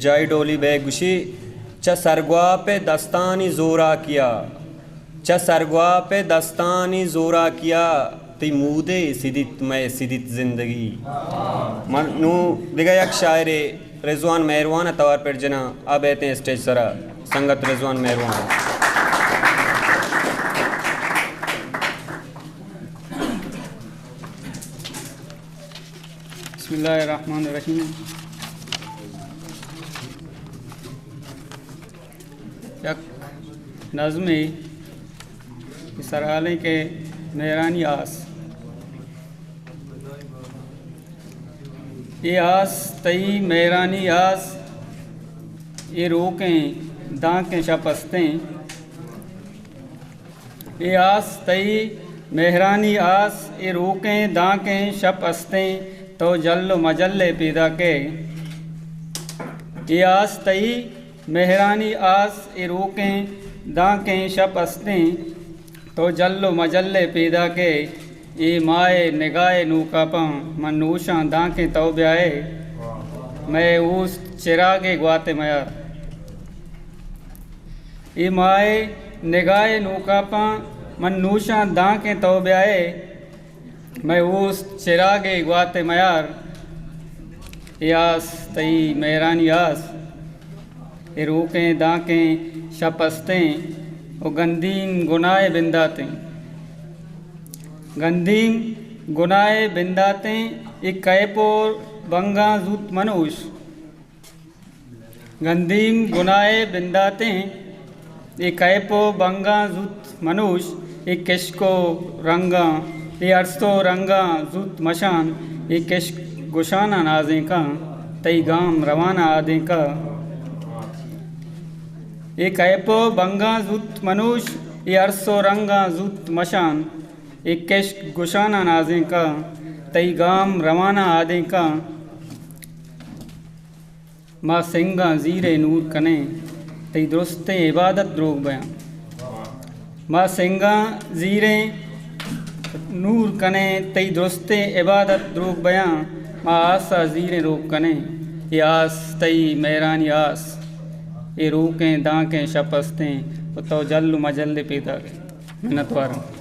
جائی ڈولی بہ گوشی، چہ سرگواپ ءِ دستانی زوراکیا، چہ سرگواپ ءِ دستانی زوراکیا، تئی مودے سدیت مئے سدیت زندگی۔ من نوں دگہ یک شاعرے رضوان مہروان ءِ توار پر جناں، آ بیتیں اسٹیج سرا، سنگت رضوان مہروان۔ بسم اللہ الرحمن الرحیم۔ یک نظمے کہ سرحالیں کہ مہرانی آس۔ اے آس تئی مہرانی آس، اے روکیں دانکیں شپ استیں۔ اے آس تئی مہرانی آس، اے روکیں دانکیں شپ استیں، تو جل و مجل ءِ پیداکے۔ اے آس تئی مہرانی آس، اے روکیں دانکیں شپ استیں، تو جل و مجل ءِ پیداکے۔ اے ماہ ءِ نگاہ ءِ نوکاپاں من نوشاں دانکیں تو بیائے، مئے اوست چراگ ءِ گوات ءَ میار۔ اے ماہ ءِ نگاہ ءِ نوکاپاں من نوشاں دانکیں تو بیائے، مئے اوست چراگ ءِ گوات ءَ میار۔ اے آس تئی مہرانی آس، اے روکیں دانکیں شپ استیں، او گندیم گناہ ءِ بنداتیں۔ گندیم گناہ ءِ بنداتیں، اے کیپ و بنگاں زوت منوش۔ گندیم گناہ ءِ بنداتیں، اے کیپ و بنگاں زوت منوش، اے کشک و رنگاں، اے ارس و رنگاں زوت مشان، اے کشک گشاناں نازینکاں، تئی گام رواناں آدینکا۔ اے کیپ و بنگاں زوت منوش، اے ارس و رنگاں زوت مشان، اے کشک گشاناں نازینکا، تئی گام رواناں آدینکا۔ ما سنگاں زیریں نور کنیں، تئی درستیں عبادت دروگ بیاں۔ ما سنگاں زیریں نور کنیں، تئی درستیں عبادت دروگ بیاں۔ ما آس ءَ زیریں روگ کنیں، اے آس تئی مہرانی آس، اے روکیں دانکیں شپ استیں، و تو جل و مجل ءِ پیداکے۔ منتواراں۔